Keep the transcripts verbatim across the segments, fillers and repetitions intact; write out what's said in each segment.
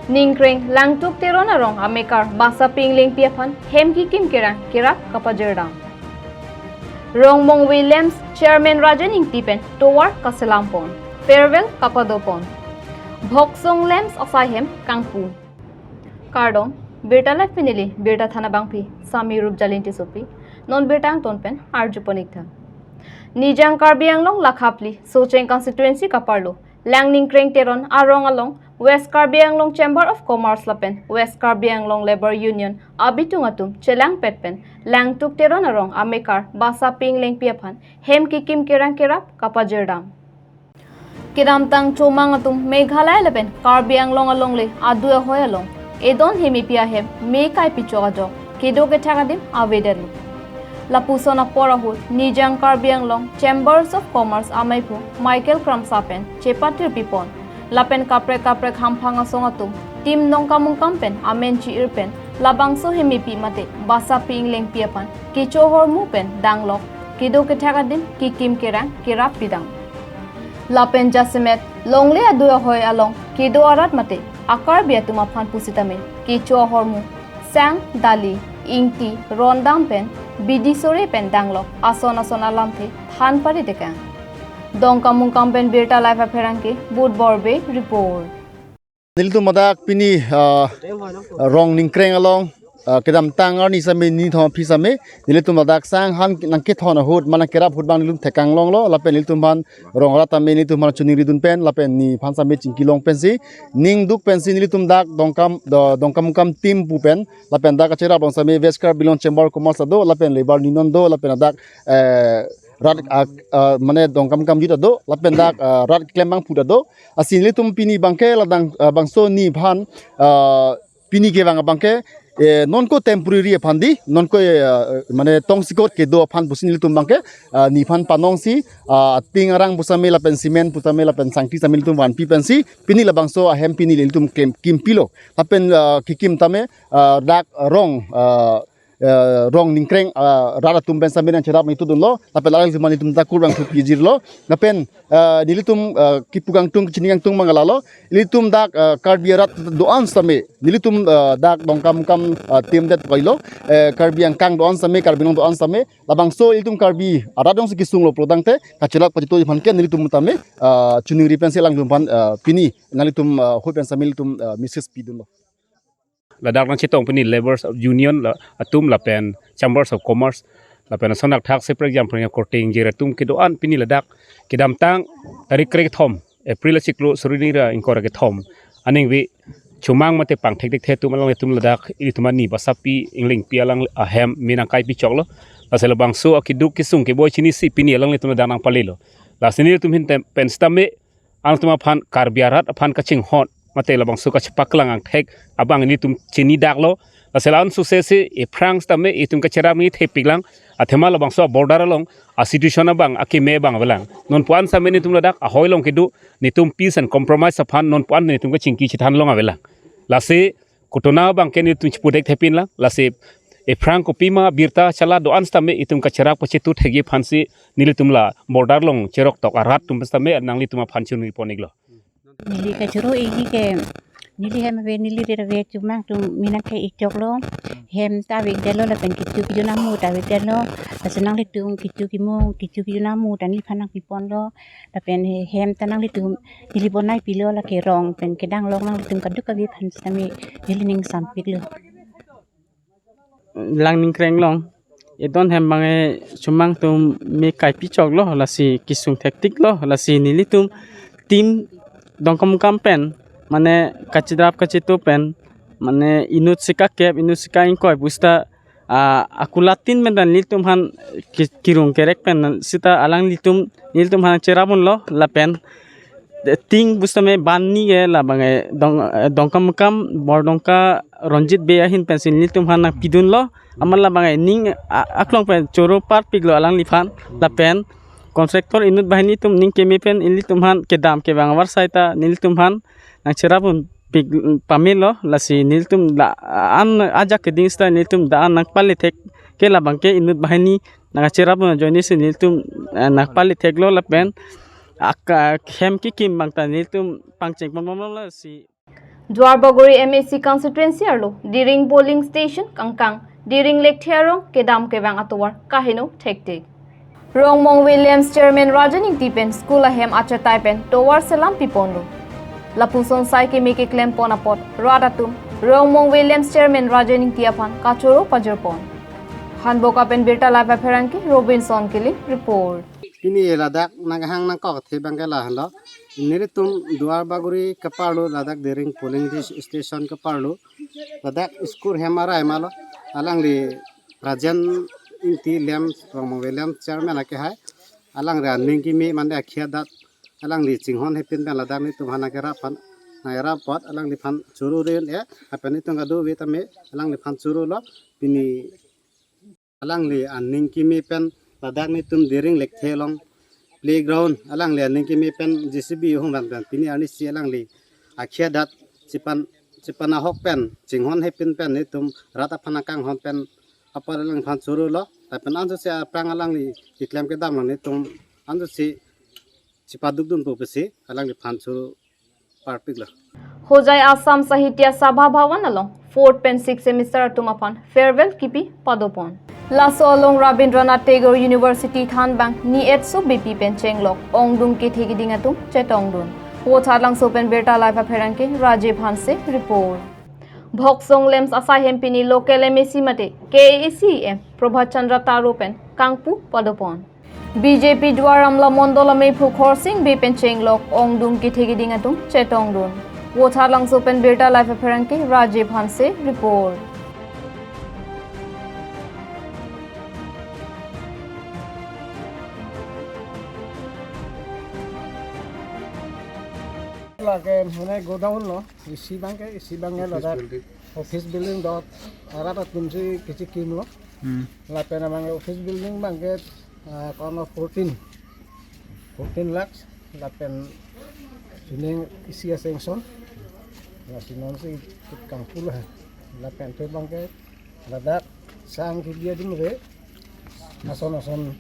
Ningkreng Langtuk Teron arong amekar Basapi Englengpi aphan hem kekim kerang kerap kapajirdam. Rongmongve LAMPS Chairman Rajen Ingti pen tovar kaselam pon, farewell kapado pon. Bhoksong LAMPS asai hem kangpu. Kardom, Birta Live pen neli Birta Than abangpi Sami Rupjali Ingti sopi, non birta angton pen arju pon ik tha. Nijang Karbi Anglong lakha phli Socheng constituency kaparlo Lang Ningkreng Teron arong along West Karbi Anglong Chamber of Commerce lapen West Karbi Anglong Labour Union abitung atum chelangpet pen Langtuk Teron arong amekar Basapi Englengpi aphan hem kekim kerang kerap kapajirdam. Kedamtang chomang atum Meghalaya lapen Karbi Anglong alongle adui ahoi along edon hemepi ahem me kaipi chok ajok kedo kethak adim avedetlo. Lapuson apor ahut Nijang Karbi Anglong Chambers of Commerce ameiphu Michael Kramsa pen chepatirpi pon lapen kaprek kaprek hamphang asong atum Team Dongkamukam pen amen chi-ir pen labangso hemepi mate Basapi Englengpi aphan kecho ahormu pen danglok kedo kethak adim kekim kerang kerap pidam. Lapen jasemet longle adui ahoi along kedo arat mate a-Karbi atum aphan pusitame kecho ahormu sang, dali, ingti, rondang pen bidi sore pen danglok ason ason alamthe than pari dekang. Dongkamukam pen Birta Live apherangke Budbor Bey report. Nelitum ladak pini, ah, Rong Ningkreng along, ah, kedamtang arni sitame nithom aphi sitame nelitum ladak sang han nangkethon ahut, mane nangkerap ahut abang nelitum theklong longlo, lapen nelitum aphan rong arat tame nelitum aphan choningridun pen lapen nephan sitame chingkilong pensi, ningduk pensi nelitum dak Dongkam, do-, Dongkamukam team pu pen lapen dak kacherap along sitame West Karbi Anglong Chamber of Commerce ta do, lapen Labour Union do, lapen dak, eh, rat, ah, ah, mane Dongkamukam youth ta do, lapen dak, ah, rat keklem abangphu ta do. Lasi nelitum pini abangke ladak, ah, bangso nephan, ah, pini kevang abangke, eh, nonke temporary aphan dei, nonke, eh, mane tongsekot kedo aphan pusi nelitum abangke, ah, nephan panongsi, ah, ating arang pusitame lapen cement pusitame lapen sangti sitame nelitum vanpi pensi, pini labangso ahem pini nelitum kim, kimpilo. Lapen, ah, kekim tame, ah, dak rong, ah, eh, Rong Ningkreng, eh, rat atum pen sitame nangcherap nitudunlo, lapen alanglitum aphan nelitum ta kurvangthu pijirlo, lapen, eh, nelitum, eh, kipu kangtung, kachini kangtung abang lalo, nelitum dak, eh, Karbi arat do-an sitame, nelitum, eh, dak Dongkamukam, eh, team det koilo, eh, Karbi angkang do-an sitame, Karbi Anglong do-an sitame, labangso nelitum Karbi arat jongsi kesunglo pulotangte, kacherap kachetu aphan ke nelitum tame, eh, choningri pensi alanglitum aphan, eh, pini, nanglitum, eh, ahut pen sitame nelitum, eh, message pidunlo. Ladak nangchetong pini Labour Union la-, atum lapen Chambers of Commerce lapen ason thakthak separate jam pring korte ingjir atum kedo-an pini ladak kedamtang tarik krekethom April achiklo suri hini ra ingkoi ra kethom aningve chomang mate pangthek thekthe atum along atum ladak ilitum arni Basapi Englengpi alang ahem me nangkaipi choklo. Lasi labangso akeduk kesung keboi chinisi pini alanglitum ladak nangpalelo. Lasi nelitum ahin tem pen sitame alangtum aphan Karbi arat aphan kachinghon mate labangso kachepaklang angthek abang nelitum chinidaklo. Lasi la-an suse si ephrang sitame itum kacherap ni thepiklang, athema labangso border along a-situation abang akeme abang avelang. Non pu-an sitame nelitum ladak ahoi along kedo, nelitum peace and compromise aphan non pu-an nelitum kachingki chethan long avelang. Lasi kotona abangke nelitum chipu thekthepinlang, lasi ephrang kopima birta chala do-an sitame itum kacherap kachetu thekji aphansi nelitum la border along cheroktok arat atum sitame nanglitum aphan choningri pon iklo. Neli kachoro iji ke neli hem ave, neli rir ave, chomang atum me nangkai ik choklo. Hem ta avedetlo lapen kecho kejun amu ta avedetlo. Lasi nanglitum kecho kemung, kecho kejun amu ta neliphan nangpiponlo. Lapen he hem ta nanglitum neli bonai pilo, lake rong pen kedanglok nanglitum kadokave aphan sitame neli ning sampiklo. Lang Ningkreng along edon hem abangke chomang atum me kaipi choklo, lasi kesung thektiklo, lasi nelitum team Dongkamukam pen mane kacherap kachetu pen mane inut sika kep, inut sika ingkoi pu seta, ah, akula tin pen ta nelitum aphan ki-, kirung kerek pen seta alanglitum nelitum aphan cherap unlo lapen, eh, tin pu sitame banni ke labangke Dong, eh, Dongkamukam Bordongka Ronjit Bey ahin pensi nelitum aphan nangpidunlo. Amat labangke ning a-, aklong pen choro parpiklo alangliphan lapen contractor inut banghini atum ning keme pen nelitum aphan kedam kevang avarsai ta nelitum aphan nangcherap unpik pamelo, lasi nelitum la-an ajak keding seta nelitum la-an nangpale thek ke labangke inut banghini nangcherap un ajoine si nelitum, eh, nangpale theklo lapen ak-, hem kekim abang ta nelitum pangcheng ponbomlo, lasi Duarbagori M A C constituency arlo Diring polling station kangkang Diring Lekthe arong kedam kevang atovar kaheno thektik. Rongmong Williams Chairman Rajen Ingti pen school ahem achetai pen tovar selam piponlo. Lapuson sai keme keklem pon apot rat atum Rongmong Williams Chairman Rajen Ingti aphan kachoro pajirpon. Hanboka pen Birta Live apherangke Robinson Killing report. Pini ladak nanghang nangkok the abangke lahenlo. Nelitum Duarbagori keparlo ladak Diring polling dis-, station keparlo. Ladak school hem arai malo. Alangli Rajen Ingti Williams, Rongmong Williams Chairman akehai. Alangli aning kimi mane akhei adat. Alangli chinghon hepin pen ladak nelitum aphan nangkerap aphan, nangkerap apot alangliphan choro ren e. Lapen nelitum kadokave tame alangliphan chorolo. Pini alangli aning kimi pen ladak nelitum Diring Lekthe along playground alangli aning kimi pen J C B hung van pen pini arnisi alangli akhei adat chepan, chepan ahok pen chinghon hepin pen nelitum rat aphan akanghon pen apar alangliphan chorolo. Lapen anso si aphrang alangli keklem kedam along nelitum anso si chepadukdunpo pusi alangliphan choro parpiklo. Hojai Assam Sahitya Sabha Bhavan along fourth pen sixth semester atum aphan farewell kipi padopon. Laso along Rabindranath Tagore University thanbang ni etso bepi pen chenglok ongdung kethe kiding atum chetongdun. Vothatlangso pen Birta Live apherangke Rajiv Hanse report. Bhoksong LAMPS asai hem pini local M A C mate K A A C M Prabhat Chandra Taro pen kangpu padopon. B J P Duar Amla Mondol ameiphu Khorsing Bey pen chenglok ongdung kethe kiding atum chetongdun. Vothatlangso pen Birta Live apherangke Rajiv Hanse report. Lake mane godown lo, isi abangke, isi abangke ladak office building dot arat atum si kachekimlo. Hmm. Lapen abangke office building abangke, ah, kono fourteen, fourteen lakhs, lapen sining isi a-sanction, la sinon si kangpulo ha. Lapen thu abangke ladak sang kibi ading ave, ason ason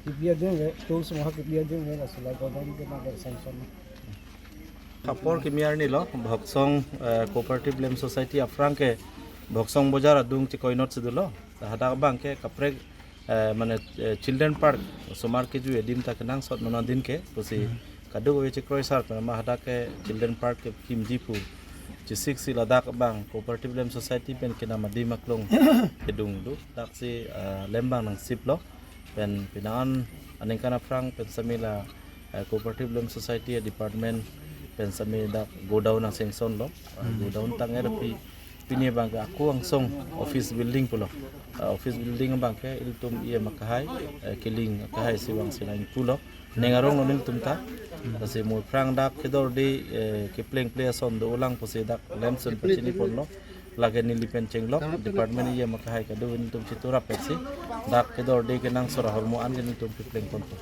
kibi ading ave, tools moha kibi ading ave, lasi la godown ke abangke sanction. Apor kimi arni lo, Bhoksong, eh, Cooperative LAMPS Society aphrangke Bhoksong Bojar adung chekoinot si dolo. Hadak abangke kaprek, eh, mane, eh, Children Park, osomar kejui adim ta kenangsot non adin ke, pusi Hmm. kadokave chekroisar pen ma hadak ke Children Park kekimji pu. Chesik si ladak abang Cooperative LAMPS Society pen kenam adim aklong kedung do. Dak si, eh, LAMPS abang nangsiplo. Pen penang an aningkan aphrang pen sami la, eh, Cooperative LAMPS Society department pen sami dak godown nang-sanction lo. Eh, Hmm. godown tang er pi pini abangke ako angsong office building pulo. Eh, office building abangke ilitum E M akehai, eh, Killing akehai si vangsi nangpulo. Neng arong lo nelitum ta. Lasi mo aphrang dak kedorde, eh, kepleng ple ason dolang pusi dak LAMPS ason pachiniponlo. Lake neli pen chenglok, department E M akehai kado nelitum chiturap pensi dak kedorde kenangsot ahormu an ke nelitum keplengponpo.